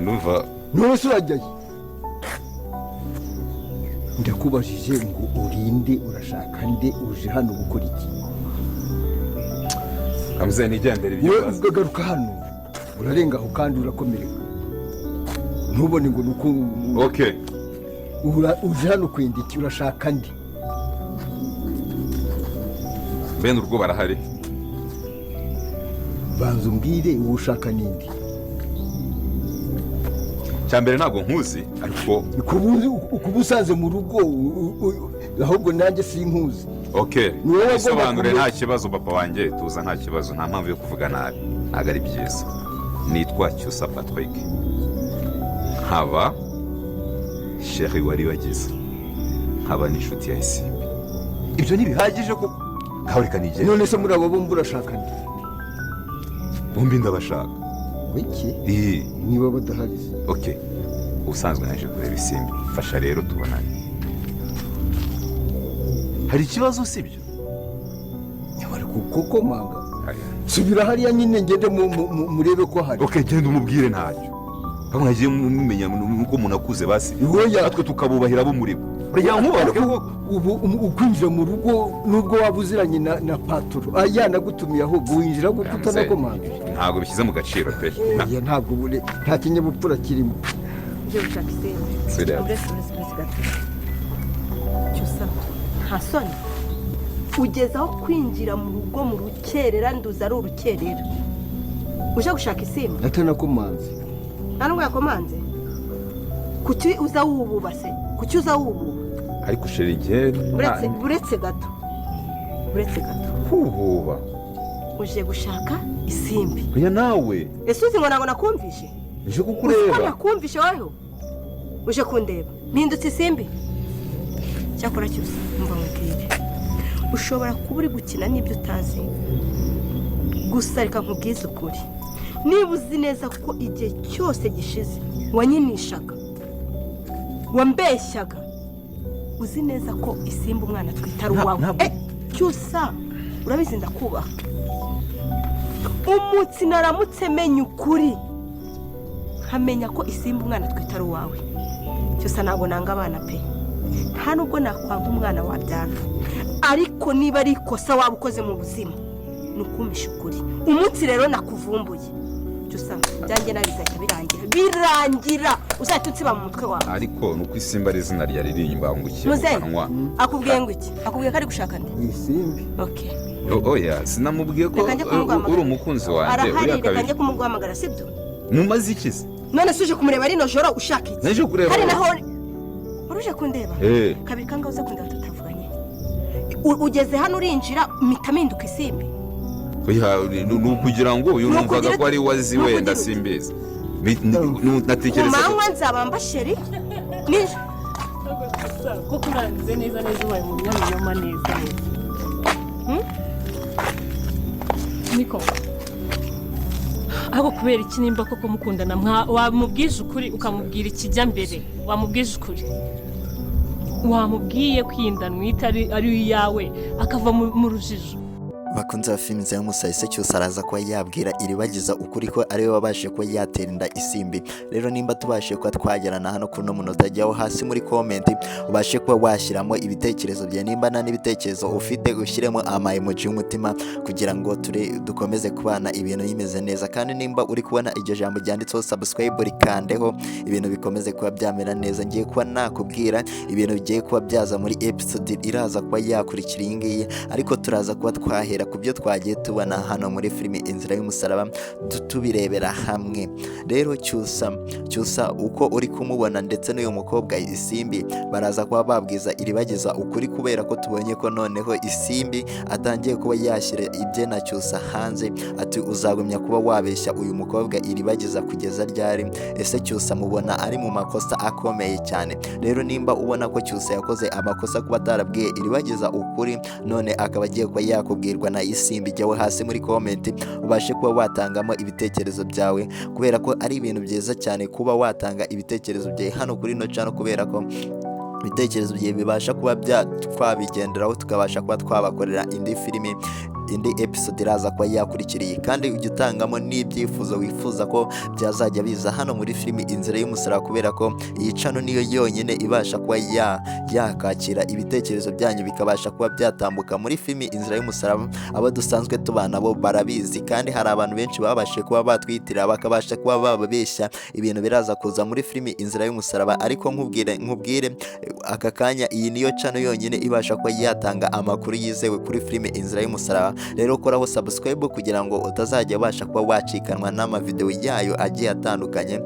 Ndumva. None se urajyayo? Ndakubajije ngo urinde, urashaka nde, uje hano gukora iki? Kamuze nigendere ibyo Wowe bibazo. Ukagaruka hano urarenga aho kandi urakomereka, ntubone ngo ni uko. Okay. Uje hano kwenda iki? Urashaka nde? Bene urwo barahari. Banza umbwire uwo ushaka ninde. Cya mbere, ntabwo nkuzi, ariko Kuba usanze mu rugo, ahubwo nanjye sinkuzi. Okay. Ni wowe agomba Bisobanure. kumenya. Nta kibazo, papa wanjye, tuza, nta kibazo, nta mpamvu yo kuvuga nabi, ntabwo ari byiza. Nitwa Cyusa Patrick, nkaba chéri wari wagize, nkaba n'inshuti ya Isimbi. Ibyo ntibihagije koko? Ngaho reka nigende. None se muri abo bombi urashaka nde? Bombi ndabashaka. Wiki? Iyi. Niba badahari se? Okay, ubusanzwe naje kureba Isimbi. Fasha rero tubonane. Hari ikibazo, sibyo? Bari kukomanga. Subira hariya nyine, ngende murebe ko hari. Okay, genda umubwire, ntacyo. Bamwe mwagiye mumenya nuko umuntu akuze basi. Oya. Natwe tukabubahira abo muri bo. Uragira ngo nkubahe koko? Ubu ukwinjira mu rugo, nubwo waba uziranye na patoro, yanagutumiye, ahubwo winjira gute utanakomanga? Ntabwo bishyize mu gaciro pe. Oya, ntabwo nta kinyabupfura kirimo. Ngiye gushaka Isimbi. Serious? Uretse, uretse, uretse gato. Cyusa, nta soni? Ugeze aho kwinjira mu rugo mu rukerera, nduza ari urukerera, uje gushaka Isimbi? Atanakomanze. Nta nubwo yakomanze. Kuki uza wububa se? Kuki uza wububa? Ariko chéri, igihe Uretse, uretse gato, uretse gato. Kububa? Uje gushaka Isimbi? Oya nawe. Ese uzi ngo ntabwo nakumvishe? Nje Uzi ko kukureba. nakumvishe? Weho uje kundeba, mpindutse Isimbi? Cyakora cyose, mva nkubwire, ushobora kuba uri gukina n'ibyo utazi. Gusa reka nkubwize ukuri: niba uzi neza ko igihe cyose gishize wanyinishaga, wambeshyaga, uzi neza ko Isimbi umwana twita ari uwawe. Ntabwo- Eh, Cyusa, urabizi ndakubaha. Umunsi naramutse menya ukuri, nkamenya ko Isimbi umwana twita ari uwawe, Cyusa, ntabwo nanga abana pe, nta nubwo nakwanga umwana wabyara, ariko niba ari ikosa waba ukoze mu buzima ni ukumpisha ukuri. Umunsi rero nakuvumbuye, Cyusa, ibyanjye nawe bizahita birangira, birangira uzahita unsiba mu mutwe wawe. Ariko ni uko Isimbi ari izina ryari rimbangukiye mu Muzehe, kanwa. akubwiye ngo iki? Akubwiye ko ari gushaka nde? Isimbi. Okay. Oya, sinamubwiye ko Reka njye kumuguhamagara. uri umukunzi wanjye. Arahari. Uriya Reka kabiri. njye kumuguhamagara, sibyo? Mumaze iki se? None se uje kumureba rino joro ushaka iki? Naje kureba. Hari naho wari uje kundeba? Eh. Kabiri kangahe uza kundeba tutavuganye? Ugeze hano urinjira, mpita mpinduka Isimbi? Oya, ni ukugira ngo uyu Ni numvaga ukugira ko ari wazi ni wenda ukugira simbizi. Ku Natekereza ko manywa nzaba mbasheri nijoro. Koko urangize neza neza, ubaye umunyabinyoma neza neza. Niko, ariko kubera iki? Nimba koko mukundana, wamubwije ukuri, ukamubwira ikijya mbere. Wamubwije ukuri, wamubwiye ko iyi nda nwite ari iyawe, akava mu rujijo. Bakunze ba filimi za Musa, ese cyose araza kuba yabwira Iribagiza ukuri ko ariwe wabashije kuba yatera inda Isimbi? Rero nimba tubashije kuba twagerana hano kuri uno munota, jyaho hasi muri comment ubashe kuba washyiramo ibitekerezo byawe. Nimba nta n'ibitekerezo ufite, ushyiremo ama emoji y'umutima kugira ngo ture dukomeze kubana, ibintu bimeze neza. Kandi nimba uri kubona iryo jambo ryanditseho subscribe, rikandeho, ibintu bikomeze kuba byamera neza. Ngiye kuba nakubwira ibintu bigiye kuba byaza muri episode iraza kuba yakurikira iyi ngiyi, ariko turaza kuba twahera ku byo twagiye tubona hano muri filimi Inzira y'Umusaraba, tubirebera hamwe. Rero Cyusa, Cyusa uko uri kumubona ndetse n'uyu mukobwa Isimbi baraza kuba babwiza Iribagiza ukuri, kubera ko tubonye ko noneho Isimbi atangiye kuba yashyira ibye na Cyusa hanze, ati: "Uzagumya kuba wabeshya uyu mukobwa Iribagiza kugeza ryari?" Ese Cyusa mubona ari mu makosa akomeye cyane? Rero nimba ubona ko Cyusa yakoze amakosa kuba atarabwiye Iribagiza ukuri, none akaba agiye kuba yakubwirwa na Isimbi, jyawe hasi muri comment ubashe kuba watangamo ibitekerezo byawe, kubera ko ari ibintu byiza cyane kuba watanga ibitekerezo byawe hano kuri ino channel, kubera ko ibitekerezo byawe bibasha kuba twabigenderaho, tukabasha kuba twabakorera indi filimi. Indi episode iraza kuba yakurikiriye, kandi ujya utangamo n'ibyifuzo wifuza ko byazajya biza hano muri filimi Inzira y'Umusaraba, kubera ko iyi channel niyo yonyine ibasha kuba yakakira ibitekerezo byanyu bikabasha kuba byatambuka muri filimi Inzira y'Umusaraba. Abo dusanzwe tubana bo barabizi, kandi hari abantu benshi babashije kuba batwitira, bakabasha kuba bababeshya ibintu biraza kuza muri filimi Inzira y'Umusaraba. Ariko nkubwire aka kanya, iyi niyo channel yonyine ibasha kuba yatanga amakuru yizewe kuri filimi Inzira y'Umusaraba. Rero koraho subscribe kugira ngo utazajya ubasha kuba wacikanwa n'amavideo yayo agiye atandukanye.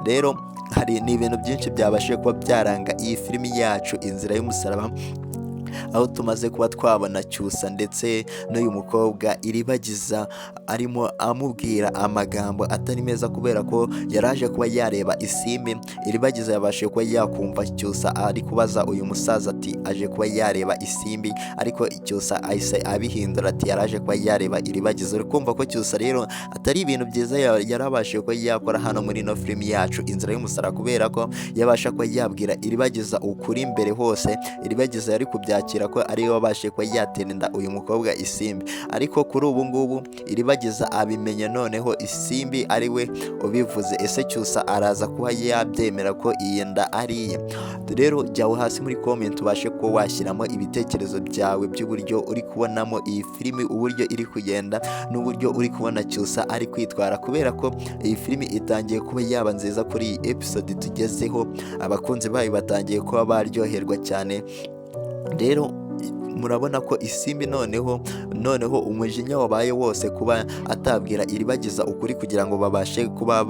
Rero hari ni ibintu byinshi byabashije kuba byaranga iyi filimi yacu Inzira y'Umusaraba, aho tumaze kuba twabona Cyusa ndetse n'uyu mukobwa Iribagiza arimo amubwira amagambo atari meza, kubera ko yaraje kuba yareba Isimbi. Iribagiza yabashije kuba yakumva Cyusa ari kubaza uyu musaza ati aje kuba yareba Isimbi, ariko Cyusa ahise abihindura ati yaraje kuba yareba Iribagiza. Uri kumva ko Cyusa rero atari ibintu byiza yarabashije kuba yakora hano muri ino filimi yacu Inzira y'Umusaraba, kubera ko yabasha kuba yabwira Iribagiza ukuri mbere hose, Iribagiza yari kubyakira ko ariwe wabashije kuba yatera inda uyu mukobwa Isimbi. Ariko kuri ubu ngubu Iribagiza abimenye noneho Isimbi ari we ubivuze. Ese Cyusa araza kuba yabyemera ko iyi nda ari iye? Rero jya aho hasi muri comment ubashe kuba washyiramo ibitekerezo byawe by'uburyo uri kubonamo iyi filimi, uburyo iri kugenda n'uburyo uri kubona Cyusa ari kwitwara, kubera ko iyi filimi itangiye kuba yaba nziza kuri iyi episode tugezeho. Abakunzi bayo batangiye kuba baryoherwa cyane. Rero murabona ko Isimbi noneho umujinya wabaye wose kuba atabwira Iribagiza ukuri kugira ngo babashe kuba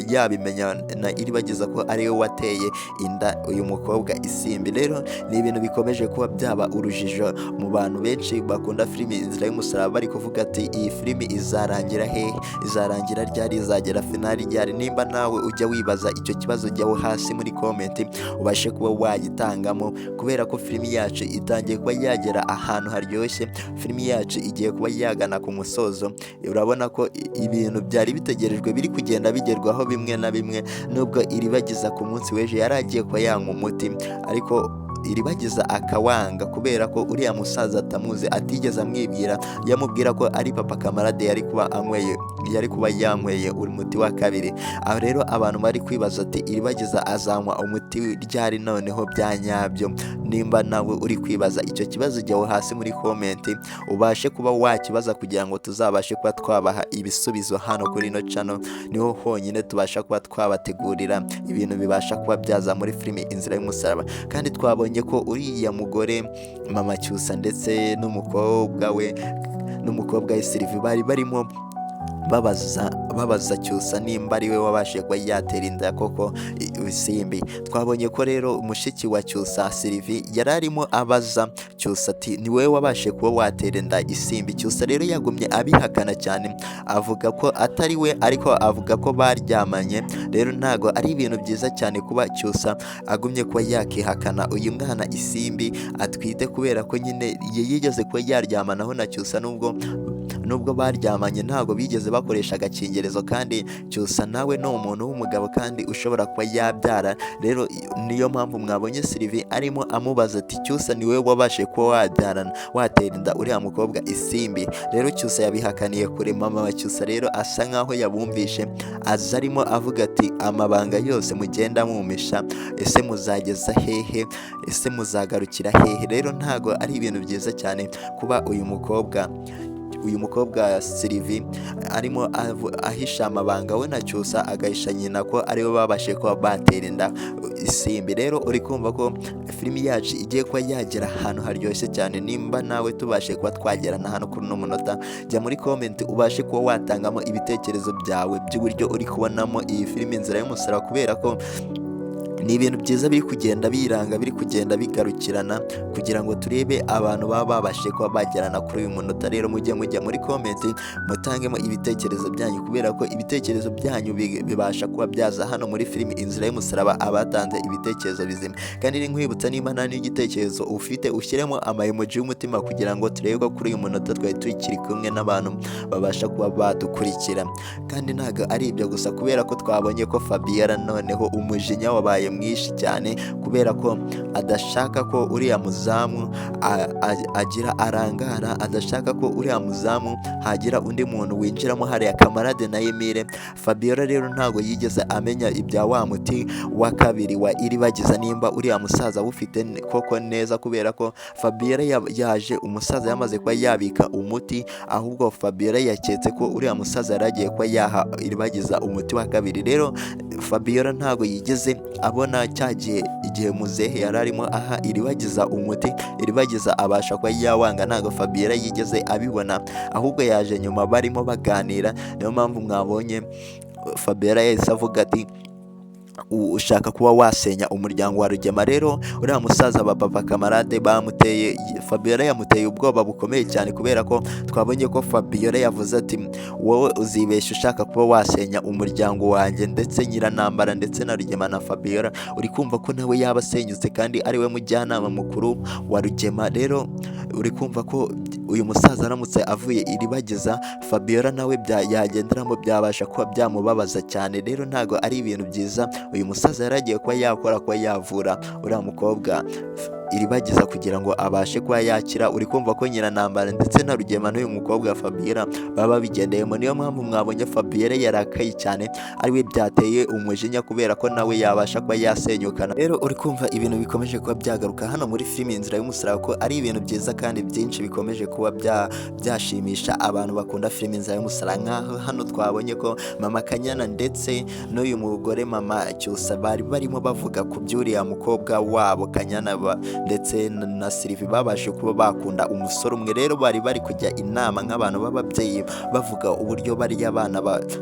yabimenya na Iribagiza ko ariwe wateye inda uyu mukobwa Isimbi. Rero ni ibintu bikomeje kuba byaba urujijo mu bantu benshi bakunda filimi Inzira y'Umusaraba, bari kuvuga ati iyi filimi izarangira hehe, izarangira ryari, izagera finali ryari? Nimba nawe ujya wibaza icyo kibazo, jyaho hasi muri comment ubashe kuba wagitangamo, kubera ko filimi yacu itangiye kuba yagera ahantu haryoshye. Filimi yacu igiye kuba yagana ku musozo. Urabona ko ibintu byari bitegerejwe biri kugenda bigerwaho bimwe na bimwe, nubwo Iribagiza ku munsi w'ejo yari agiye kuba yanywa umuti, ariko Iribagiza akawanga kubera ko uriya musaza atamuzi, atigeze amwibwira. Yamubwira ko ari papa Kamarade, yari kuba anyweye, yari kuba yanyweye umuti wa kabiri. Aho rero abantu bari kwibaza ati Iribagiza azanywa umuti ryari noneho bya nyabyo? Nimba nawe uri kwibaza icyo kibazo, jyaho hasi muri comment ubashe kuba wakibaza kugira ngo tuzabashe kuba twabaha ibisubizo hano kuri ino channel. Niho honyine tubasha kuba twabategurira ibintu bibasha kuba byaza muri filimi Inzira y'Umusaraba. Kandi twabonye ko uriya mugore mama Cyusa ndetse n'umukobwa we n'umukobwa we Sylvie bari barimo babaza Cyusa nimba ari we wabashije kuba yatera inda koko Isimbi. Twabonye ko rero mushiki wa Cyusa Sylvie yari arimo abaza Cyusa ati ni wowe wabashije kuba watera inda Isimbi? Cyusa rero yagumye abihakana cyane, avuga ko atari we, ariko avuga ko baryamanye. Rero ntago ari ibintu byiza cyane kuba Cyusa agumye kuba yakihakana uyu mwana Isimbi atwite, kubera ko nyine yigeze kuba yaryamanaho na Cyusa. Nubwo baryamanye, ntabwo bigeze bakoresha agakingirizo, kandi Cyusa nawe ni umuntu w'umugabo kandi ushobora kuba yabyara. Rero niyo mpamvu mwabonye Sylvie arimo amubaza ati Cyusa, ni wowe wabashije kuba wabyarana, watera inda uriya mukobwa Isimbi? Rero Cyusa yabihakaniye kure. Mama wa Cyusa rero asa nkaho yabumvishe, aza arimo avuga ati amabanga yose mugenda mumpisha, ese muzageza hehe, ese muzagarukira hehe? Rero ntago ari ibintu byiza cyane kuba uyu mukobwa Sylvie arimo ahisha amabanga we na Cyusa, agahisha nyina ko ariwe babashije kuba batera inda Isimbi. Rero uri kumva ko filimi yacu igiye kuba yagera ahantu haryoshye cyane. Nimba nawe tubashe kuba twagerana hano kuri uno munota, jya muri comment ubashe kuba watangamo ibitekerezo byawe by'uburyo uri kubonamo iyi filimi Inzira y'Umusaraba, kubera ko ni ibintu byiza biri kugenda biranga, biri kugenda bigarukirana kugira ngo turebe abantu baba babashije kuba bagerana kuri uyu munota. Rero mujye mujya muri comment mutangemo ibitekerezo byanyu, kubera ko ibitekerezo byanyu bibasha kuba byaza hano muri filimi Inzira y'Umusaraba, abatanze ibitekerezo bizima. Kandi ni nkwibutsa, niba nta n'igitekerezo ufite, ushyiremo ama emoji y'umutima kugira ngo turebe ko kuri uyu munota twari tukiri kumwe n'abantu babasha kuba badukurikira. Kandi ntabwo ari ibyo gusa, kubera ko twabonye ko Fabiola noneho umujinya wabaye. wabaye mwinshi cyane kubera ko adashaka ko uriya muzamu agira arangara, adashaka ko uriya muzamu hagira undi muntu winjiramo hariya Kamarade na Emile. Fabiola rero ntabwo yigeze amenya ibya wa muti wa kabiri wa Iribagiza nimba uriya musaza awufite koko neza, kubera ko Fabiola yaje umusaza yamaze kuba yabika umuti, ahubwo Fabiola yaketse ko uriya musaza yari agiye kuba yaha Iribagiza umuti wa kabiri. Rero Fabiola ntabwo yigeze abona cya gihe igihe muzehe yari arimo aha Iribagiza umuti, Iribagiza abasha kuba yawanga, ntabwo Fabiola yigeze abibona, ahubwo yaje nyuma barimo baganira. Niyo mpamvu mwabonye Fabiola yahise avuga ati ushaka kuba wasenya umuryango wa Rugema. Rero uriya musaza wa papa Kamarade bamuteye, Fabiola yamuteye ubwoba bukomeye cyane, kubera ko twabonye ko Fabiola yavuze ati wowe uzibeshya ushaka kuba wasenya umuryango wanjye ndetse Nyiranambara ndetse na Rugema na Fabiola. Uri kumva ko nawe yaba asenyutse kandi ari we mujyanama mukuru wa Rugema. Rero uri kumva ko uyu musaza aramutse avuye Iribagiza, Fabiola nawe yagenderamo byabasha kuba byamubabaza cyane. Rero ntabwo ari ibintu byiza uyu musaza yari agiye kuba yakora, kuba yavura uriya mukobwa Iribagiza kugira ngo abashe kuba yakira. Uri kumva ko Nyiranambara ndetse na Rugema n'uyu mukobwa Fabiola baba bigendeyemo. Niyo mpamvu mwabonye Fabiola yarakaye cyane, ariwe byateye umujinya kubera ko nawe yabasha kuba yasenyukana. Rero uri kumva ibintu bikomeje kuba byagaruka hano muri filimi Inzira y'Umusaraba, ko ari ibintu byiza kandi byinshi bikomeje kuba byashimisha abantu bakunda filimi Inzira y'Umusaraba. Nk'aho hano twabonye ko mama Kanyana ndetse n'uyu mugore mama Cyusa bari barimo bavuga ku by'uriya mukobwa wabo Kanyana ndetse na Sylvie babashe kuba bakunda umusore umwe. Rero bari bari kujya inama nk'abantu b'ababyeyi, bavuga uburyo bariya bana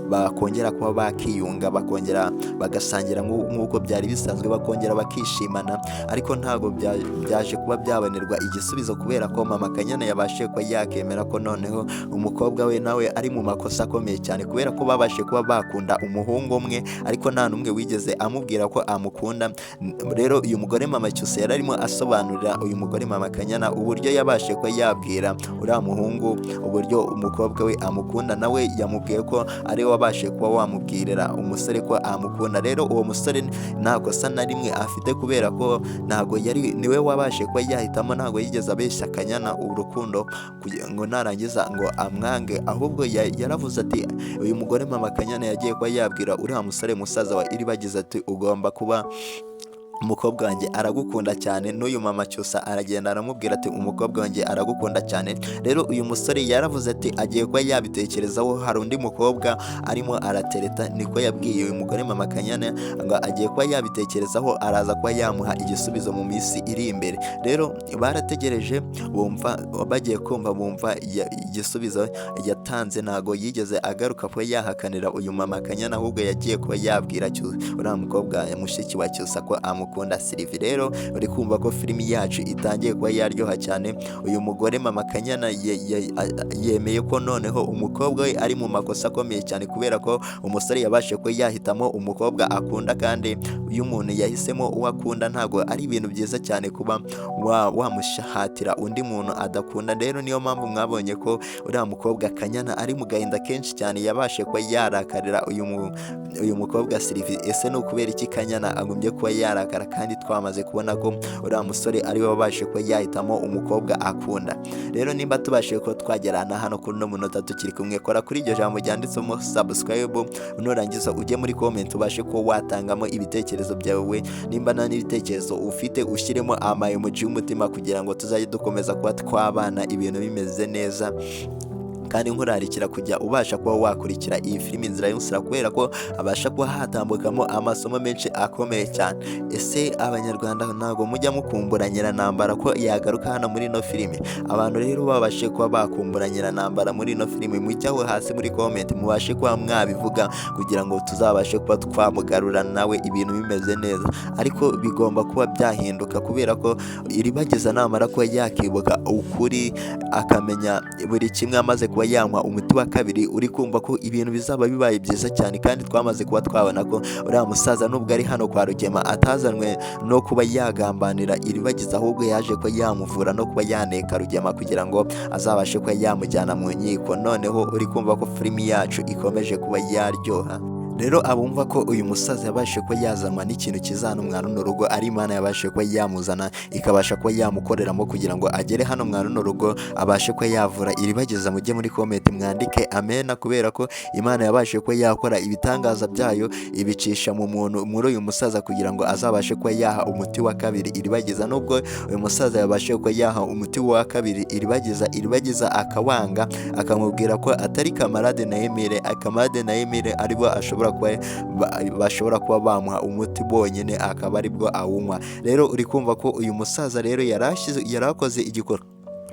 bakongera kuba bakiyunga, bakongera bagasangira nk'uko byari bisanzwe, bakongera bakishimana. Ariko ntabwo byaje kuba byabonerwa igisubizo, kubera ko mama Kanyana yabashije kuba yakemera ko noneho umukobwa we nawe ari mu makosa akomeye cyane, kubera ko babashe kuba bakunda umuhungu umwe ariko nta n'umwe wigeze amubwira ko amukunda. Rero uyu mugore mama Cyusa yari arimo asobanurira uyu mugore mama Kanyana uburyo yabashe kuba yabwira uriya muhungu uburyo umukobwa we amukunda, nawe yamubwiye ko ari we wabashe kuba wamubwirira umusore ko amukunda. Rero uwo musore nta kosa na rimwe afite, kubera ko ntabwo yari niwe wabashe kuba yahitamo, ntabwo yigeze abeshya Kanyana urukundo kugira ngo narangiza ngo amwange, ahubwo yaravuze ati uyu mugore mama Kanyana yagiye kuba yabwira uriya musore musaza wa Iribagiza ati ugomba kuba umukobwa wanjye aragukunda cyane. N'uyu mama Cyusa aragenda aramubwira ati umukobwa wanjye aragukunda cyane. Rero uyu musore yaravuze ati agiye kuba yabitekerezaho, hari undi mukobwa arimo aratereta, niko yabwiye uyu mugore mama Kanyana ngo agiye kuba yabitekerezaho, araza kuba yamuha igisubizo mu minsi iri imbere. Rero barategereje, bumva bagiye kumva bumva igisubizo yatanze, ntago yigeze agaruka kuba yahakanira uyu mama Kanyana, ahubwo yagiye kuba yabwira uriya mukobwa mushiki wa Cyusa ko amukunda Sylvie. Rero uri kumva ko filimi yacu itangiye kuba yaryoha cyane. Uyu mugore mama Kanyana yemeye ko noneho umukobwa we ari mu makosa akomeye cyane, kubera ko umusore yabashije kuba yahitamo umukobwa akunda, kandi iyo umuntu yahisemo uwo akunda ntabwo ari ibintu byiza cyane kuba wamushahatira undi muntu adakunda. Rero niyo mpamvu mwabonye ko uriya mukobwa Kanyana ari mu gahinda kenshi cyane, yabashe kuba yarakarira uyu mukobwa Sylvie. Ese ni ukubera iki Kanyana agombye kuba yarakara kandi twamaze kubona ko uriya musore ari we wabashe kuba yahitamo umukobwa akunda? Rero nimba tubashije kuba twagerana hano kuri uno munota tukiri kumwe, kora kuri iryo jambo ryanditsemo subscribe, nurangiza ujye muri comment ubashe kuba watangamo ibitekerezo byawe. Nimba nta n'ibitekerezo ufite ushyiremo ama emoji y'umutima kugira ngo tuzajye dukomeza kuba twabana ibintu bimeze neza. Kandi nkurarikira kujya ubasha kuba wakurikira iyi filimi Inzira y'Umusaraba, kubera ko habasha kuba hatambukamo amasomo menshi akomeye cyane. Ese abanyarwanda ntabwo mujya mukumbura Nyiranambara ko yagaruka hano muri ino filimi? Abantu rero babashe kuba bakumbura Nyiranambara muri ino filimi, mujyaho hasi muri comment mubashe kuba mwabivuga kugira ngo tuzabashe kuba twamugarura nawe ibintu bimeze neza. Ariko bigomba kuba byahinduka, kubera ko Iribagiza namara kuba yakibuka ukuri akamenya buri kimwe amaze kuba yanywa umuti wa kabiri, uri kumva ko ibintu bizaba bibaye byiza cyane. Kandi twamaze kuba twabona ko uriya musaza nubwo ari hano kwa Rugema atazanwe no kuba yagambanira Iribagiza, ahubwo yaje kuba yamuvura no kuba yaneka Rugema kugira ngo azabashe kuba yamujyana mu nkiko. Noneho uri kumva ko filimi yacu ikomeje kuba yaryoha. Rero abumva ko uyu musaza yabashije kuba yazanwa n'ikintu kiza hano mwa runo rugo, ari Imana yabashije kuba yamuzana ikabasha kuba yamukoreramo kugira ngo agere hano mwa runo rugo abashe kuba yavura Iribagiza, mujye muri comment mwandike amena, kubera ko Imana yabashije kuba yakora ibitangaza byayo ibicisha mu muntu muri uyu musaza kugira ngo azabashe kuba yaha umuti wa kabiri Iribagiza. Nubwo uyu musaza yabashije kuba yaha umuti wa kabiri Iribagiza, Iribagiza akawanga, akamubwira ko atari Kamarade na Emile, Kamarade na Emile aribo ashobora kuba bashobora kuba bamuha umuti bonyine akaba aribwo awunywa. Rero uri kumva ko uyu musaza rero yarakoze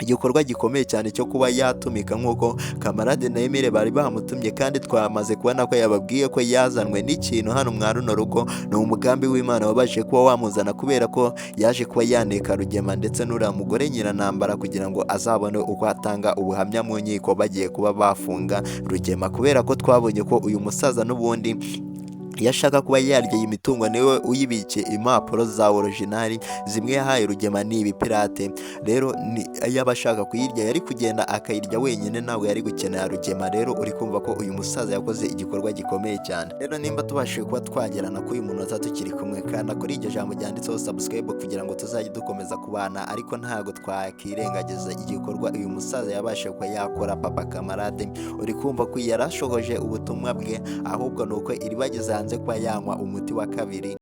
igikorwa gikomeye cyane cyo kuba yatumika nk'uko Kamarade na Emile bari bamutumye, kandi twamaze kubona ko yababwiye ko yazanwe n'ikintu hano mwa runo rugo. Ni umugambi w'Imana wabashije kuba wamuzana, kubera ko yaje kuba yaneka Rugema ndetse n'uriya mugore Nyiranambara kugira ngo azabone uko atanga ubuhamya mu nkiko bagiye kuba bafunga Rugema, kubera ko twabonye ko uyu musaza n'ubundi iyo ashaka kuba yarya iyi mitungo niwe uyibikiye impapuro za original, zimwe yahaye Rugema ni ibipirate. Rero yaba ashaka kuyirya yari kugenda akayirya wenyine, ntabwo yari gukenera Rugema. Rero uri kumva ko uyu musaza yakoze igikorwa gikomeye cyane. Rero nimba tubashije kuba twagerana kuri uyu munota tukiri kumwe, kanda kuri iryo jambo ryanditseho subscribe kugira ngo tuzajye dukomeza kubana. Ariko ntabwo twakirengagiza igikorwa uyu musaza yabashije kuba yakora, papa Kamarade. Uri kumva ko yarashohoje ubutumwa bwe, ahubwo ni uko Iribagiza yanze kuba yanywa umuti wa kabiri.